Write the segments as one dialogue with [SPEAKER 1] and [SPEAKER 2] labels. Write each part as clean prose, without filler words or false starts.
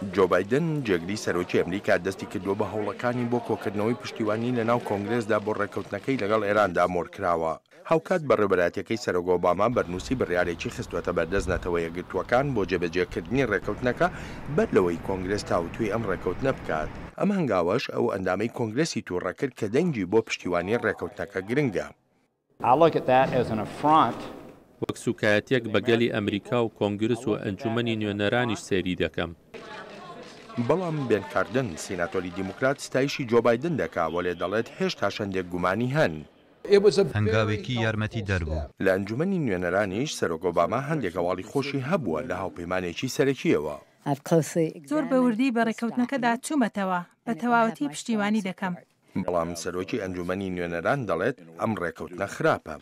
[SPEAKER 1] جۆ بایدن، جێگری سەرۆکی ئەمریکا دەستی کردووە بە هەوڵەکانی بۆ کۆکردنەوەی پشتیوانی لەناو کۆنگرێسدا بۆ ڕێککەوتنەکەی لەگەڵ ئێراندا مۆرکراوە. هاوکات بەڕێوبەرایەتیەکەی سەرۆک ئۆباما بەرنووسی بڕیارێکی خستووەتە بەردەست نەتەوە یەکگرتووەکان بۆ جێبەجێکردنی ڕێککەوتنەکە بەر لەوەی کۆنگرێس تاوتوێی ئەم ڕێککەوتنە بکات. ئەم هەنگاوەش ئەو ئەندامەی کۆنگرێسی تووڕە کرد کە دەنگی بۆ پشتیوانی ڕێککەوتنەکە گرنگە.
[SPEAKER 2] وەک سووکایەتییەک بە گەلی ئەمریکا و کۆنگرس و ئەنجوومەنی نوێنەرانیش سەیری دەکەم.
[SPEAKER 1] بەڵام بێن کاردن، سیناتۆری دیموکرات ستایشی جۆ بایدن دەکا، وەلێ دەڵێت هێشتاش هەندێک گومانی هەن.
[SPEAKER 3] هەنگاوێکی یارمەتیدەر بوو.
[SPEAKER 1] لە ئەنجومەنی نوێنەرانیش سەرۆک ئۆباما هەندێک هەواڵی خۆشی هەبووە لە هاوپەیمانێکی سەرەکییەوە.
[SPEAKER 4] زۆر بە وردی بە ڕێککەوتنەکەدا چوومەتەوە، بە تەواوەتی پشتیوانی دەکەم.
[SPEAKER 1] بەڵام سەرۆکی ئەنجومەنی نوێنەران دەڵێت ئەم ڕێککەوتنە خراپە.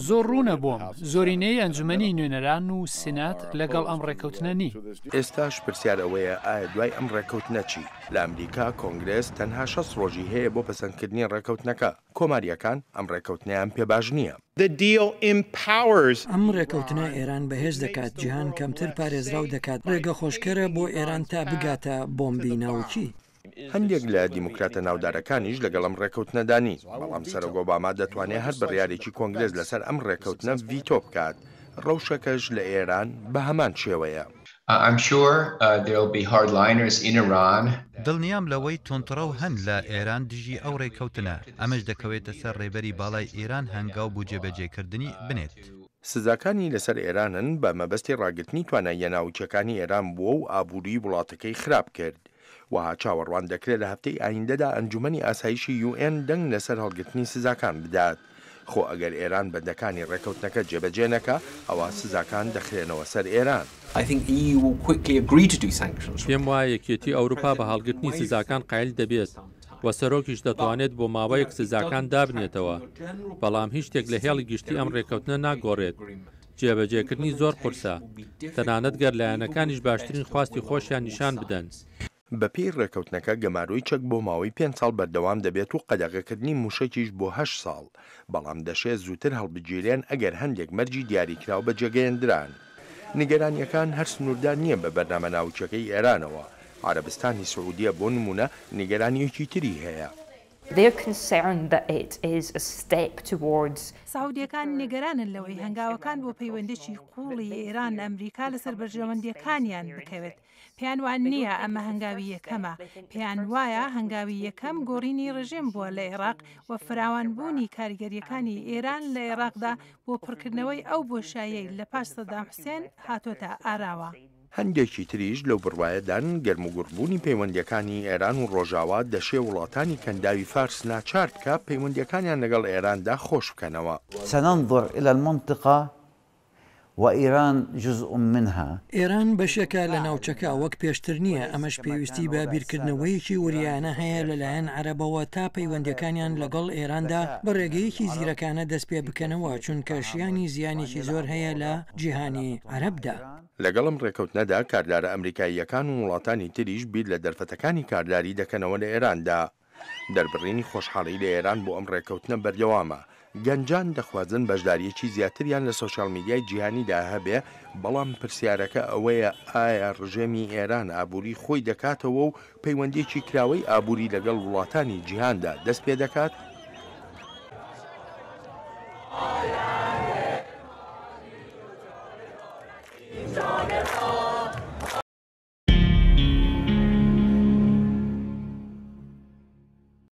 [SPEAKER 5] زۆر ڕوونە بۆم، زۆرینەی ئەنجومەنی نوێنەران و سینات لەگەڵ ئەم ڕێککەوتنە نین.
[SPEAKER 1] ئێستاش پرسیار ئەوەیە ئایا دوای ئەم ڕێککەوتنە چی؟ لە ئەمریکا کۆنگرێس تەنها 60 ڕۆژی هەیە بۆ پەسەندکردنی ڕێککەوتنەکە، کۆمارییەکان ئەم ڕێککەوتنەیان پێ باش نییە.
[SPEAKER 6] ئەم ڕێککەوتنە ئێران بەهێز دەکات، جیهان کەمتر پارێزراو دەکات، ڕێگەخۆشکەرە بۆ ئێران تا بگاتە بۆمبی ناوکی.
[SPEAKER 1] هەندێک لە دیموکراتە ناودارەکانیش لەگەڵ ئەم ڕێککەوتنەدا نین، بەڵام سەرۆک ئۆباما دەتوانێت هەر بڕیارێکی کۆنگرێس لەسەر ئەم ڕێککەوتنە ڤیتۆ بکات، ڕەوشەکەش لە ئێران بە هەمان شێوەیە.
[SPEAKER 3] دڵنیام لەوەی توندڕەو هەن لە ئێران دژی ئەو ڕێککەوتنە، ئەمەش دەکەوێتە سەر ڕێبەری باڵای ئێران هەنگاو بۆ جێبەجێکردنی بنێت.
[SPEAKER 1] سزاکانی لەسەر ئێرانن بە مەبەستی ڕاگرتنی تواناییە ناوکییەکانی ئێران بووە و ئابووریی وڵاتەکەی خراپ کرد. وەها چاوەڕوان دەکرێت لە هەفتەی ئایندەدا ئەنجومەنی ئاسایشی یوئێن دەنگ لەسەر هەڵگرتنی سزاکان بدات. خۆ ئەگەر ئێران بەندەکانی ڕێکەوتنەکە جێبەجێ نەکا، ئەوا سزاکان دەخرێنەوە سەر ئێران.
[SPEAKER 2] پێم وایە یەکێتی ئەوروپا بە هەڵگرتنی سزاکان قایل دەبێت و سەرۆکیش دەتوانێت بۆ ماوەیەک سزاکان دابنێتەوە، بەڵام هیچ شتێک لە هێڵی گشتی ئەم ڕێکەوتنە ناگۆڕێت. جێبەجێکردنی زۆر قورسە، تەنانەت گەر لایەنەکانیش باشترین خواستی خۆشیان نیشان بدەن.
[SPEAKER 1] بەپێی ڕێکەوتنەکە گەمارۆی چەک بۆ ماوەی پێنج ساڵ بەردەوام دەبێت و قەدەغەکردنی موشەکیش بۆ هەشت ساڵ، بەڵام دەشێ زووتر هەڵبگیرێن ئەگەر هەندێک مەرجی دیاریکراو بەجێگەیەندران. نیگەرانییەکان هەر سنووردار نییە بە بەرنامە ناوکییەکەی ئێرانەوە، عەرەبستانی سعودیە بۆ نموونە نیگەرانییەکی تری هەیە.
[SPEAKER 4] سعودیەکان نیگەرانن لەوەی هەنگاوەکان بۆ پەیوەندیی قووڵی ئێران ئەمریکا لەسەر بەرژەوەندییەکانیان بکەوێت. پێیان وا نییە ئەمە هەنگاوی یەکەمە. پێیان وایە هەنگاوی یەکەم گۆڕینی ڕژێم بووە لە ئێراق و فراوانبوونی کاریگەرییەکانی ئێران لە ئێراقدا بۆ پڕکردنەوەی ئەو بۆشاییەی لە پاش سەدام حوسێن هاتۆتە ئاراوە.
[SPEAKER 1] هەندێکی تریش لەو بڕوایەدان گەرموگوڕبوونی پەیوەندییەکانی ئێران و ڕۆژاوا دەشێ وڵاتانی کەنداوی فارس ناچار بکا پەیوەندییەکانیان لەگەڵ ئێراندا خۆش بکەنەوە.
[SPEAKER 7] سننظر الی المنطقە وایران جزء منها.
[SPEAKER 6] ئێران بەشێکە لە ناوچەکە، وەک پێشتر نییە، ئەمەش پێویستی بە بیرکردنەوەیەکی وریایانە هەیە لەلایەن عەرەبەوە تا پەیوەندییەکانیان لەگەڵ ئێراندا بە ڕێگەیەکی زیرەکانە دەستپێبکەنەوە، چونکە شیانی زیانێکی زۆر هەیە لە جیهانی عەرەبدا.
[SPEAKER 1] لەگەڵ ئەم ڕێکەوتنەدا کاردارە ئەمریکاییەکان و وڵاتانی تریش بیر لە دەرفەتەکانی کارداری دەکەنەوە لە ئێراندا. دەربڕینی خۆشحاڵی لە ئێران بۆ ئەم ڕێکەوتنە بەردەوامە. گەنجان دەخوازن بەشدارییەکی زیاتریان لە سۆشیال میدیای جیهانیدا هەبێ، بەڵام پرسیارەکە ئەوەیە ئایا ڕژێمی ئێران ئابووری خۆی دەکاتەوە و پەیوەندییەکی کراوەی ئابووری لەگەڵ وڵاتانی جیهاندا دەست پێدەکات؟